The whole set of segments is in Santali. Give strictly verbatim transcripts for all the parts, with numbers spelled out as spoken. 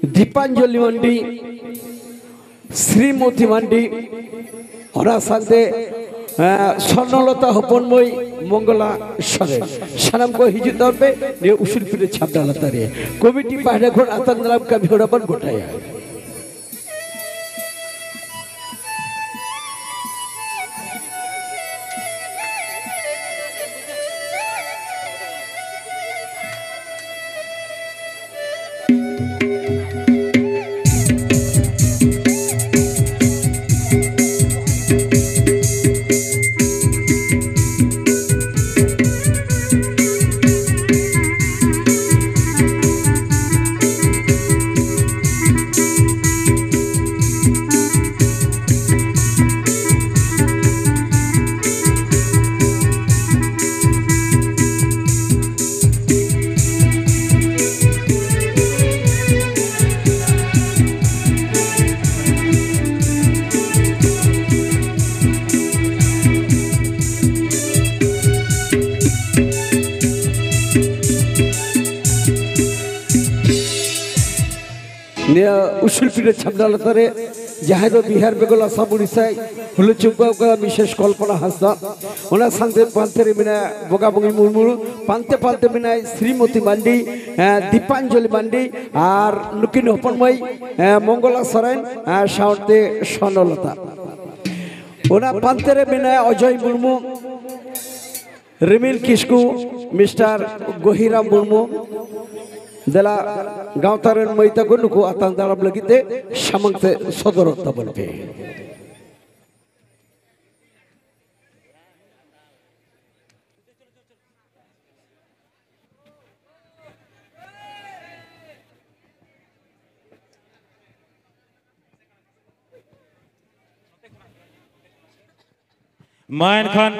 ᱫᱤᱯᱟᱧᱡᱚᱞᱤ ᱢᱟᱱᱰᱤ, ᱥᱨᱤᱢᱚᱛᱤ ᱢᱟᱱᱰᱤ, ᱚᱱᱟ ᱥᱟᱶᱛᱮ, ᱮᱸ, ᱥᱚᱨᱱᱚᱞᱚᱛᱟ ᱦᱚᱯᱚᱱ ᱢᱟᱹᱭ, ᱢᱚᱝᱜᱚᱞᱟ ᱥᱚᱨᱮᱱ, ᱥᱟᱱᱟᱢ ᱠᱚ ᱦᱤᱡᱩᱜ ᱛᱟᱵᱚᱱ ᱯᱮ ᱱᱤᱭᱟᱹ ᱩᱥᱩᱞ ᱯᱤᱸᱰᱟᱹ ᱪᱷᱟᱢᱰᱟ ᱞᱟᱛᱟᱨ ᱨᱮ᱾ ᱠᱚᱢᱤᱴᱤ ᱯᱟᱦᱴᱟ ᱠᱷᱚᱱ ᱟᱛᱟᱝ ᱫᱟᱨᱟᱢ ᱠᱟᱹᱢᱤ ᱦᱚᱨᱟ ᱵᱚᱱ ᱜᱚᱴᱟᱭᱟ᱾ ᱱᱤᱭᱟᱹ ᱩᱥᱩᱞ ᱯᱤᱸᱰᱟᱹ ᱪᱷᱟᱢᱰᱟ ᱞᱟᱛᱟᱨ ᱨᱮ ᱡᱟᱦᱟᱸᱭ ᱫᱚ ᱵᱤᱦᱟᱨ ᱵᱮᱝᱜᱚᱞ ᱟᱥᱟᱢ ᱩᱲᱤᱥᱥᱟ ᱦᱩᱞᱩ ᱪᱩᱢᱵᱟ ᱚᱠᱟ ᱢᱤᱥᱮᱥ ᱠᱚᱞᱯᱚᱱᱟ ᱦᱟᱸᱥᱫᱟ, ᱚᱱᱟ ᱥᱟᱶᱛᱮ ᱯᱟᱱᱛᱮ ᱨᱮ ᱢᱮᱱᱟᱭᱟ ᱵᱚᱸᱜᱟ ᱵᱩᱜᱤ ᱢᱩᱨᱢᱩ, ᱯᱟᱱᱛᱮ ᱯᱟᱱᱛᱮ ᱢᱮᱱᱟᱭ ᱥᱨᱤᱢᱚᱛᱤ ᱢᱟᱱᱰᱤ, ᱮᱸ, ᱫᱤᱯᱟᱧᱡᱚᱞᱤ ᱢᱟᱱᱰᱤ, ᱟᱨ ᱱᱩᱠᱤᱱ ᱦᱚᱯᱚᱱ ᱢᱟᱹᱭ, ᱮᱸ, ᱢᱚᱝᱜᱚᱞᱟ ᱥᱚᱨᱮᱱ, ᱮᱸ, ᱥᱟᱶᱛᱮ ᱥᱚᱨᱱᱚᱞᱚᱛᱟ᱾ ᱚᱱᱟ ᱯᱟᱱᱛᱮ ᱨᱮ ᱢᱮᱱᱟᱭᱟ ᱚᱡᱚᱭ ᱢᱩᱨᱢᱩ, ᱨᱤᱢᱤᱞ ᱠᱤᱥᱠᱩ, ᱢᱤᱥᱴᱟᱨ ᱜᱚᱦᱤᱨᱟᱢ ᱢᱩᱨᱢᱩ᱾ ᱫᱮᱞᱟ, ᱜᱟᱶᱛᱟ ᱨᱮᱱ ᱢᱟᱹᱭ ᱛᱟᱠᱚ ᱱᱩᱠᱩ ᱟᱛᱟᱝ ᱫᱟᱨᱟᱢ ᱞᱟᱹᱜᱤᱫ ᱛᱮ ᱥᱟᱢᱟᱝ ᱛᱮ ᱥᱚᱫᱚᱨᱚᱜ ᱛᱟᱵᱚᱱ ᱯᱮ᱾ ᱢᱟ ᱮᱱᱠᱷᱟᱱ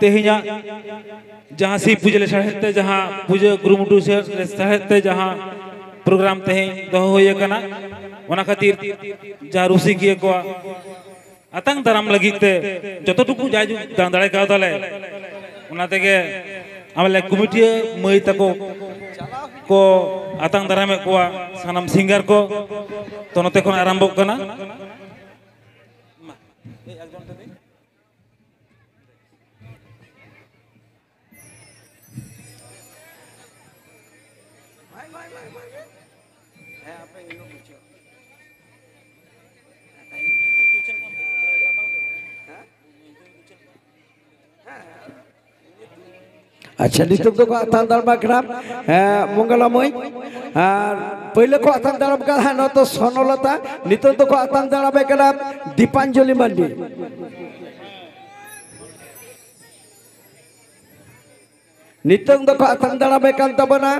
ᱛᱮᱦᱮᱧᱟᱜ ᱡᱟᱦᱟᱸ ᱥᱤᱵ ᱯᱩᱡᱟᱹ ᱞᱮᱥᱟᱲᱦᱮᱫ ᱛᱮ ᱡᱟᱦᱟᱸ ᱯᱩᱡᱟᱹ ᱠᱩᱨᱩᱢᱩᱴᱩ ᱥᱮ ᱞᱮᱥᱟᱲᱦᱮᱫ ᱛᱮ ᱡᱟᱦᱟᱸ ᱯᱨᱳᱜᱨᱟᱢ ᱛᱮᱦᱮᱧ ᱫᱚᱦᱚ ᱦᱩᱭ ᱟᱠᱟᱱᱟ, ᱚᱱᱟ ᱠᱷᱟᱹᱛᱤᱨ ᱡᱟᱦᱟᱸ ᱨᱩᱥᱤᱠᱤᱭᱟᱹ ᱠᱚᱣᱟᱜ ᱟᱛᱟᱝ ᱫᱟᱨᱟᱢ ᱞᱟᱹᱜᱤᱫ ᱛᱮ ᱡᱚᱛᱚ ᱴᱩᱠᱩ ᱡᱟᱭᱡᱩᱜᱽ ᱫᱟᱱ ᱫᱟᱲᱮ ᱠᱟᱣᱫᱟᱞᱮ, ᱚᱱᱟ ᱛᱮᱜᱮ ᱟᱢᱞᱮ ᱠᱚᱢᱤᱴᱤᱭᱟᱹ ᱢᱟᱹᱭ ᱛᱟᱠᱚ ᱠᱚ ᱟᱛᱟᱝ ᱫᱟᱨᱟᱢᱮᱫ ᱠᱚᱣᱟ, ᱥᱟᱱᱟᱢ ᱥᱤᱝᱜᱟᱨ ᱠᱚ᱾ ᱛᱚ, ᱱᱚᱛᱮ ᱠᱷᱚᱱ ᱟᱨᱟᱢᱵᱷᱚᱜ ᱠᱟᱱᱟ᱾ ᱟᱪᱪᱷᱟ, ᱱᱤᱛᱚᱜ ᱫᱚᱠᱚ ᱟᱛᱟᱝ ᱫᱟᱨᱟᱢ ᱠᱟᱱᱟ, ᱦᱮᱸ, ᱢᱚᱝᱜᱚᱞᱟ ᱢᱟᱹᱭ᱾ ᱟᱨ ᱯᱳᱭᱞᱳ ᱠᱚ ᱟᱛᱟᱝ ᱫᱟᱨᱟᱢ ᱠᱟᱱᱟ, ᱦᱮᱸ, ᱱᱚᱣᱟ ᱫᱚ ᱥᱚᱱᱚᱞᱚᱛᱟ᱾ ᱱᱤᱛᱚᱜ ᱫᱚᱠᱚ ᱟᱛᱟᱝ ᱫᱟᱨᱟᱢᱮ ᱠᱟᱱᱟ ᱫᱤᱯᱟᱧᱡᱚᱞᱤ ᱢᱟᱱᱰᱤ᱾ ᱱᱤᱛᱚᱝ ᱫᱚᱠᱚ ᱟᱛᱟᱝ ᱫᱟᱨᱟᱢᱮ ᱠᱟᱱ ᱛᱟᱵᱚᱱᱟ,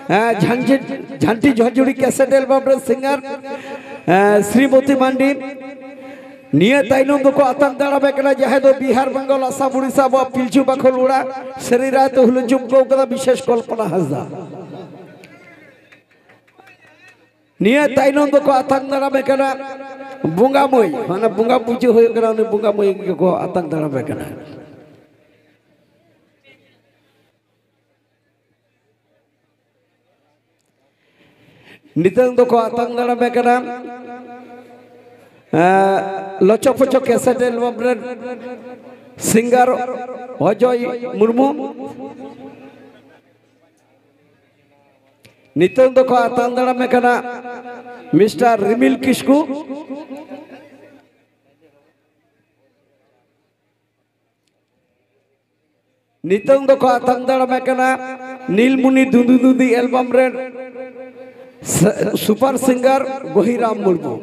ᱦᱮᱸ, ᱡᱷᱟᱱᱡᱤ-, ᱡᱷᱟᱱᱴᱤ ᱡᱷᱚᱡᱩᱲᱤ ᱠᱮᱥᱮᱴ ᱮᱞᱵᱟᱢ ᱨᱮ ᱥᱤᱝᱜᱟᱨ, ᱦᱮᱸ, ᱥᱨᱤᱢᱚᱛᱤ ᱢᱟᱱᱰᱤ᱾ ᱱᱤᱭᱟᱹ ᱛᱟᱭᱱᱚᱢ ᱫᱚᱠᱚ ᱟᱛᱟᱝ ᱫᱟᱨᱟᱢᱮ ᱠᱟᱱᱟ ᱡᱟᱦᱟᱸᱭ ᱫᱚ ᱵᱤᱦᱟᱨ, ᱵᱮᱝᱜᱚᱞ, ᱟᱥᱟᱢ, ᱩᱲᱤᱥᱥᱟ, ᱟᱵᱚᱣᱟᱜ ᱯᱤᱞᱪᱩ ᱵᱟᱠᱷᱳᱞ ᱚᱲᱟᱜ, ᱥᱮᱨᱮᱧ ᱨᱟᱭ ᱛᱮ ᱦᱩᱞᱩ ᱪᱩᱢᱠᱟᱹᱣ ᱠᱟᱫᱟ ᱵᱤᱥᱮᱥ ᱠᱚᱞᱯᱚᱱᱟ ᱦᱟᱸᱥᱫᱟ᱾ ᱱᱤᱭᱟᱹ ᱛᱟᱭᱱᱚᱢ ᱫᱚᱠᱚ ᱟᱛᱟᱝ ᱫᱟᱨᱟᱢᱮ ᱠᱟᱱᱟ ᱵᱚᱸᱜᱟ ᱢᱟᱹᱭ, ᱢᱟᱱᱮ ᱵᱚᱸᱜᱟ ᱯᱩᱡᱟᱹ ᱦᱩᱭᱩᱜ ᱠᱟᱱᱟ, ᱩᱱᱤ ᱵᱚᱸᱜᱟ ᱢᱟᱹᱭ ᱜᱮᱠᱚ ᱟᱛᱟᱝ ᱫᱟᱨᱟᱢᱮ ᱠᱟᱱᱟ᱾ ᱱᱤᱛᱚᱝ ᱫᱚᱠᱚ ᱟᱛᱟᱝ ᱫᱟᱨᱟᱢᱮ ᱠᱟᱱᱟ, ᱮᱸ, ᱞᱚᱪᱚ ᱯᱚᱪᱚ ᱠᱮᱥᱮᱴ ᱮᱞᱵᱟᱢ ᱨᱮᱱ ᱥᱤᱝᱜᱟᱨ ᱚᱡᱚᱭ ᱢᱩᱨᱢᱩ᱾ ᱱᱤᱛᱚᱝ ᱫᱚᱠᱚ ᱟᱛᱟᱝ ᱫᱟᱨᱟᱢᱮ ᱠᱟᱱᱟ ᱢᱤᱥᱴᱟᱨ ᱨᱤᱢᱤᱞ ᱠᱤᱥᱠᱩ᱾ ᱱᱤᱛᱚᱝ ᱫᱚᱠᱚ ᱟᱛᱟᱝ ᱫᱟᱨᱟᱢᱮ ᱠᱟᱱᱟ ᱱᱤᱞᱢᱩᱱᱤ ᱫᱩᱸᱫᱩ ᱫᱩᱸᱫᱤ ᱮᱞᱵᱟᱢ ᱨᱮᱱ ᱥ-, ᱥᱩᱯᱟᱨ ᱥᱤᱝᱜᱟᱨ ᱜᱚᱦᱤᱨᱟᱢ ᱢᱩᱨᱢᱩ᱾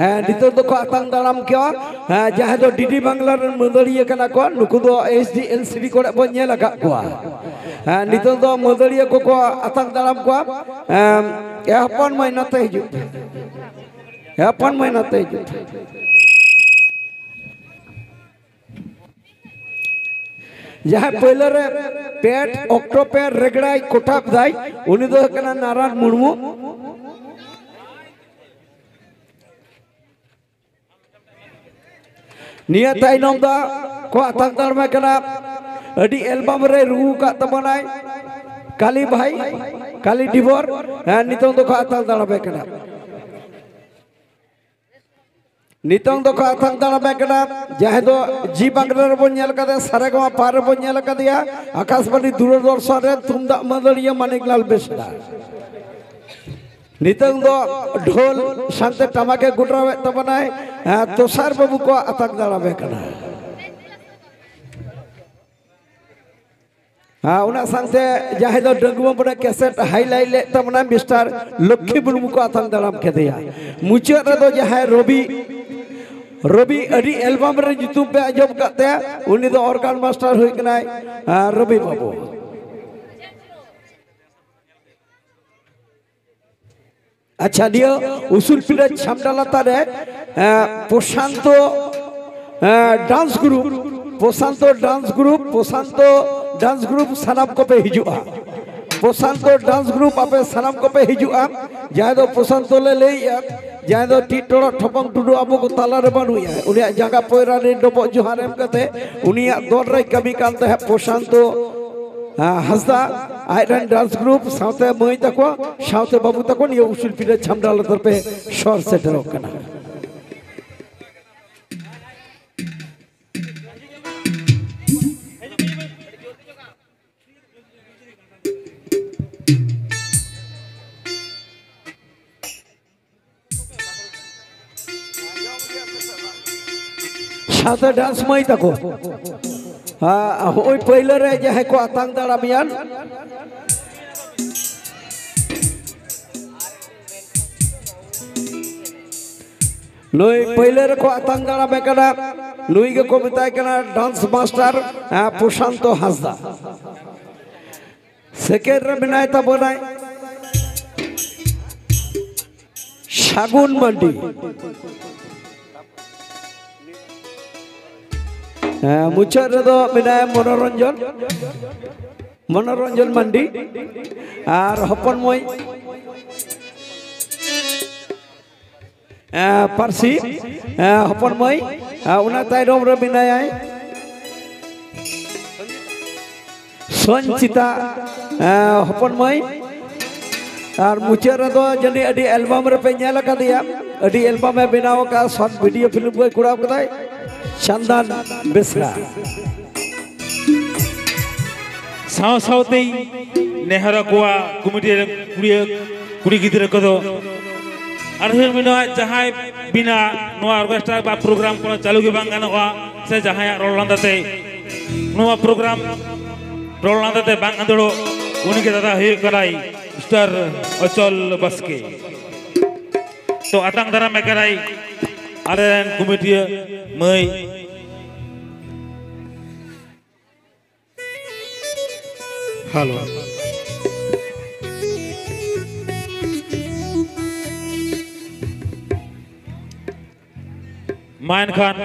ᱦᱮᱸ, ᱱᱤᱛᱚᱜ ᱫᱚᱠᱚ ᱟᱛᱟᱝ ᱫᱟᱨᱟᱢ ᱠᱚᱣᱟ, ᱦᱮᱸ, ᱡᱟᱦᱟᱸᱭ ᱫᱚ ᱰᱤᱰᱤ ᱵᱟᱝᱞᱟ ᱨᱮᱱ ᱢᱟᱹᱫᱟᱹᱲᱤᱭᱟᱹ ᱠᱟᱱᱟ ᱠᱚ, ᱱᱩᱠᱩ ᱫᱚ ᱮᱭᱤᱪ ᱰᱤ ᱮᱞ ᱥᱤ ᱰᱤ ᱠᱚᱨᱮ ᱵᱚᱱ ᱧᱮᱞ ᱟᱠᱟᱫ ᱠᱚᱣᱟ᱾ ᱦᱮᱸ, ᱱᱤᱛᱚᱜ ᱫᱚ ᱢᱟᱹᱫᱟᱹᱲᱤᱭᱟᱹ ᱠᱚᱠᱚ ᱟᱛᱟᱝ ᱫᱟᱨᱟᱢ ᱠᱚᱣᱟ᱾ ᱮᱢ, ᱮ ᱦᱚᱯᱚᱱ ᱢᱟᱹᱭ, ᱱᱚᱛᱮ ᱦᱤᱡᱩᱜ ᱯᱮ᱾ ᱮ ᱦᱚᱯᱚᱱ ᱢᱟᱹᱭ, ᱱᱚᱛᱮ ᱦᱤᱡᱩᱜ ᱯᱮ᱾ ᱡᱟᱦᱟᱸᱭ ᱯᱳᱭᱞᱳ ᱨᱮ ᱯᱮᱴ, ᱚᱠᱴᱳ ᱯᱮᱰ, ᱨᱮᱜᱽᱲᱟᱭ ᱠᱚᱴᱟᱵ ᱫᱟᱭ, ᱩᱱᱤ ᱫᱚ ᱦᱩᱭᱩᱜ ᱠᱟᱱᱟ ᱱᱟᱨᱟᱱ ᱢᱩᱨᱢᱩ᱾ ᱱᱤᱭᱟᱹ ᱛᱟᱭᱱᱚᱢ ᱫᱚ ᱠᱚ ᱟᱛᱟᱝ ᱫᱟᱨᱟᱢᱮ ᱠᱟᱱᱟ, ᱟᱹᱰᱤ ᱮᱞᱵᱟᱢ ᱨᱮ ᱨᱩ ᱟᱠᱟᱫ ᱛᱟᱵᱚᱱᱟᱭ ᱠᱟᱞᱤ ᱵᱷᱟᱭ, ᱠᱟᱞᱤ ᱰᱷᱤᱵᱚᱨ᱾ ᱦᱮᱸ, ᱱᱤᱛᱚᱝ ᱫᱚᱠᱚ ᱟᱛᱟᱝ ᱫᱟᱨᱟᱢᱮ ᱠᱟᱱᱟ᱾ ᱱᱤᱛᱚᱝ ᱫᱚᱠᱚ ᱟᱛᱟᱝ ᱫᱟᱨᱟᱢᱮ ᱠᱟᱱᱟ, ᱡᱟᱦᱟᱸᱭ ᱫᱚ ᱡᱤ ᱵᱟᱝᱞᱟ ᱨᱮᱵᱚᱱ ᱧᱮᱞ ᱠᱟᱫᱮᱭᱟ, ᱥᱟᱨᱮᱜᱟᱢᱟ ᱯᱟᱨ ᱨᱮᱵᱚᱱ ᱧᱮᱞ ᱠᱟᱫᱮᱭᱟ, ᱟᱠᱟᱥᱵᱟᱬᱤ ᱫᱩᱨᱚᱫᱚᱨᱥᱚᱱ ᱨᱮ ᱛᱩᱢᱫᱟᱜ ᱢᱟᱹᱫᱟᱹᱲᱤᱭᱟᱹ ᱢᱟᱱᱤᱠᱞᱟᱞ ᱵᱮᱥᱨᱟ᱾ ᱱᱤᱛᱚᱝ ᱫᱚ ᱰᱷᱳᱞ ᱥᱟᱶᱛᱮ ᱴᱟᱢᱟᱠᱮ ᱜᱚᱰᱨᱟᱣᱮᱫ ᱛᱟᱵᱚᱱᱟᱭ, ᱮᱸ, ᱫᱚᱥᱟᱨ ᱵᱟᱹᱵᱩ ᱠᱚ ᱟᱛᱟᱝ ᱫᱟᱨᱟᱢᱮ ᱠᱟᱱᱟ᱾ ᱦᱮᱸ, ᱚᱱᱟ ᱥᱟᱶᱛᱮ ᱡᱟᱦᱟᱸᱭ ᱫᱚ ᱰᱟᱺᱜᱩᱣᱟᱹ ᱵᱚᱱᱮ ᱠᱮᱥᱮᱴ ᱦᱟᱭᱞᱟᱭᱤᱴ ᱞᱮᱫ ᱛᱟᱵᱚᱱᱟ, ᱢᱤᱥᱴᱟᱨ ᱞᱚᱠᱠᱷᱤ ᱢᱩᱨᱢᱩ ᱠᱚ ᱟᱛᱟᱝ ᱫᱟᱨᱟᱢ ᱠᱮᱫᱮᱭᱟ᱾ ᱢᱩᱪᱟᱹᱫ ᱨᱮᱫᱚ ᱡᱟᱦᱟᱸᱭ ᱨᱚᱵᱤ, ᱨᱚᱵᱤ ᱟᱹᱰᱤ ᱮᱞᱵᱟᱢ ᱨᱮ ᱧᱩᱛᱩᱢ ᱯᱮ ᱟᱸᱡᱚᱢ ᱠᱟᱫ ᱛᱟᱭᱟ, ᱩᱱᱤ ᱫᱚ ᱚᱨᱜᱟᱱ ᱢᱟᱥᱴᱟᱨ ᱦᱩᱭ ᱠᱟᱱᱟᱭ, ᱟᱨ ᱨᱚᱵᱤ ᱵᱟᱹᱵᱩ᱾ ᱟᱪᱪᱷᱟ, ᱱᱤᱭᱟᱹ ᱩᱥᱩᱞ ᱯᱤᱸᱰᱟᱹ ᱪᱷᱟᱢᱰᱟ ᱞᱟᱛᱟᱨ ᱨᱮ, ᱮ, ᱯᱨᱚᱥᱟᱱᱛᱚ, ᱮ, dance group, Prasanta dance group, Prasanta dance group ᱥᱟᱱᱟᱢ ᱠᱚᱯᱮ ᱦᱤᱡᱩᱜᱼᱟ᱾ ᱯᱨᱚᱥᱟᱱᱛᱚ ᱰᱟᱱᱥ ᱜᱨᱩᱯ ᱟᱯᱮ ᱥᱟᱱᱟᱢ ᱠᱚᱯᱮ ᱦᱤᱡᱩᱜᱼᱟ᱾ ᱡᱟᱦᱟᱸᱭ ᱫᱚ ᱯᱨᱚᱥᱟᱱᱛᱚ ᱞᱮ ᱞᱟᱹᱭᱮᱜᱼᱟ, ᱡᱟᱦᱟᱸᱭ ᱫᱚ ᱴᱤᱴ ᱴᱚᱲᱚᱜ ᱴᱷᱚᱯᱚᱝ ᱴᱩᱰᱩ ᱟᱵᱚ ᱠᱚ ᱛᱟᱞᱟ ᱨᱮ ᱵᱟᱹᱱᱩᱜᱼᱟ, ᱩᱱᱤᱭᱟᱜ ᱡᱟᱸᱜᱟ ᱯᱚᱭᱨᱟ ᱨᱮ ᱰᱚᱵᱚᱜ ᱡᱚᱦᱟᱨ ᱮᱢ ᱠᱟᱛᱮ ᱩᱱᱤᱭᱟᱜ ᱫᱚᱞ ᱨᱮᱭ ᱠᱟᱹᱢᱤ ᱠᱟᱱ ᱛᱟᱦᱮᱸᱫ ᱯᱨᱚᱥᱟᱱᱛᱚ ᱦᱟᱸᱥᱫᱟ, ᱟᱡ ᱨᱮᱱ ᱰᱟᱱᱥ ᱜᱨᱩᱯ ᱥᱟᱶᱛᱮ ᱢᱟᱹᱭ ᱛᱟᱠᱚ, ᱥᱟᱶᱛᱮ ᱵᱟᱹᱵᱩ ᱛᱟᱠᱚ ᱱᱤᱭᱟᱹ ᱩᱥᱩᱞ ᱯᱤᱸᱰᱟᱹ ᱪᱷᱟᱢᱰᱟ ᱞᱟᱛᱟᱨ ᱯᱮ ᱥᱚᱨ ᱥᱮᱴᱮᱨᱚᱜ ᱠᱟᱱᱟ᱾ ᱥᱟᱶᱛᱮ ᱰᱟᱱᱥ ᱢᱟᱹᱭ ᱛᱟᱠᱚ᱾ ᱟ, ᱦᱚᱸᱜᱼᱚᱭ ᱯᱟᱹᱭᱞᱟᱹ ᱨᱮ ᱡᱟᱦᱟᱸᱭ ᱠᱚ ᱟᱛᱟᱝ ᱫᱟᱨᱟᱢᱮᱭᱟ, ᱱᱩᱭ ᱯᱟᱹᱭᱞᱟᱹ ᱨᱮᱠᱚ ᱟᱛᱟᱝ ᱫᱟᱨᱟᱢᱮ ᱠᱟᱱᱟ, ᱱᱩᱭ ᱜᱮᱠᱚ ᱢᱮᱛᱟᱭ ᱠᱟᱱᱟ ᱰᱟᱱᱥ ᱢᱟᱥᱴᱟᱨ, ᱟ, ᱯᱨᱚᱥᱟᱱᱛᱚ ᱦᱟᱸᱥᱫᱟ᱾ ᱥᱮᱠᱮᱱᱰ ᱨᱮ ᱢᱮᱱᱟᱭ ᱛᱟᱵᱚᱱᱟᱭ ᱥᱟᱹᱜᱩᱱ ᱢᱟᱱᱰᱤ᱾ ᱦᱮᱸ, ᱢᱩᱪᱟᱹᱫ ᱨᱮᱫᱚ ᱢᱮᱱᱟᱭᱟ ᱢᱚᱱᱳᱨᱚᱧᱡᱚᱱ, ᱢᱚᱱᱳᱨᱚᱧᱡᱚᱱ ᱢᱟᱱᱰᱤ ᱟᱨ ᱦᱚᱯᱚᱱ ᱢᱟᱹᱭ, ᱮᱸ, ᱯᱟᱹᱨᱥᱤ, ᱮᱸ, ᱦᱚᱯᱚᱱ ᱢᱟᱹᱭ, ᱮᱸ, ᱚᱱᱟ ᱛᱟᱭᱱᱚᱢ ᱨᱮ ᱢᱮᱱᱟᱭᱟᱭ ᱥᱚᱧᱪᱤᱛᱟ, ᱮᱸ, ᱦᱚᱯᱚᱱ ᱢᱟᱹᱭ᱾ ᱟᱨ ᱢᱩᱪᱟᱹᱫ ᱨᱮᱫᱚ ᱡᱟᱹᱱᱤᱡ ᱟᱹᱰᱤ ᱮᱞᱵᱟᱢ ᱨᱮᱯᱮ ᱧᱮᱞ ᱟᱠᱟᱫᱮᱭᱟ, ᱟᱹᱰᱤ ᱮᱞᱵᱟᱢ ᱮ ᱵᱮᱱᱟᱣ ᱟᱠᱟᱫᱼᱟ, ᱥᱚᱨᱴ ᱵᱷᱤᱰᱤᱭᱳ ᱯᱷᱤᱞᱢ ᱠᱚᱭ ᱠᱚᱨᱟᱣ ᱠᱟᱫᱟᱭ, ᱪᱟᱱᱫᱟᱱ ᱵᱮᱥᱨᱟ᱾ ᱥᱟᱶ ᱥᱟᱶᱛᱮᱧ ᱱᱮᱦᱚᱨ ᱟᱠᱚᱣᱟ ᱠᱚᱢᱤᱴᱤ ᱨᱮᱱ ᱠᱩᱲᱤ, ᱠᱩᱲᱤ ᱜᱤᱫᱽᱨᱟᱹ ᱠᱚᱫᱚ, ᱟᱨ ᱦᱩᱭᱩᱜ ᱢᱮᱱᱚᱜᱼᱟ, ᱡᱟᱦᱟᱸᱭ ᱵᱤᱱᱟ ᱱᱚᱣᱟ ᱚᱨᱠᱮᱥᱴᱨᱟ ᱵᱟ ᱯᱨᱳᱜᱨᱟᱢ ᱠᱚ ᱪᱟᱹᱞᱩ ᱜᱮ ᱵᱟᱝ ᱜᱟᱱᱚᱜᱼᱟ, ᱥᱮ ᱡᱟᱦᱟᱸᱭᱟᱜ ᱨᱚᱲ ᱞᱟᱸᱫᱟ ᱛᱮ ᱱᱚᱣᱟ ᱯᱨᱳᱜᱨᱟᱢ ᱨᱚᱲ ᱞᱟᱸᱫᱟ ᱛᱮ ᱵᱟᱝ ᱟᱸᱫᱳᱲᱚᱜ, ᱩᱱᱤ ᱜᱮ ᱫᱟᱫᱟ ᱦᱩᱭᱩᱜ ᱠᱟᱱᱟᱭ ᱢᱤᱥᱴᱟᱨ ᱚᱪᱚᱞ ᱵᱟᱥᱠᱮ᱾ ᱛᱚ ᱟᱛᱟᱝ ᱫᱟᱨᱟᱢ ᱮ ᱠᱟᱱᱟᱭ ᱟᱞᱮ ᱨᱮᱱ ᱠᱚᱢᱤᱴᱤᱭᱟᱹ ᱢᱟᱹᱭ᱾ ᱦᱮᱞᱳ᱾ ᱢᱟ ᱮᱱᱠᱷᱟᱱ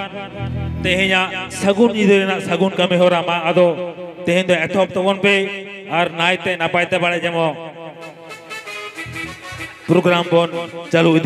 ᱛᱮᱦᱮᱧᱟᱜ ᱥᱟᱹᱜᱩᱱ ᱧᱤᱫᱟᱹ ᱨᱮᱱᱟᱜ ᱥᱟᱹᱜᱩᱱ ᱠᱟᱹᱢᱤ ᱦᱚᱨᱟ ᱢᱟ ᱟᱫᱚ ᱛᱮᱦᱮᱧ ᱫᱚ ᱮᱛᱚᱦᱚᱵ ᱛᱟᱵᱚᱱ ᱯᱮ ᱟᱨ ᱱᱟᱭᱛᱮ ᱱᱟᱯᱟᱭ ᱛᱮ ᱵᱟᱲᱮ ᱡᱮᱢᱚᱱ ᱯᱨᱳᱜᱨᱟᱢ ᱵᱚᱱ ᱪᱟᱹᱞᱩ ᱤᱫᱤ᱾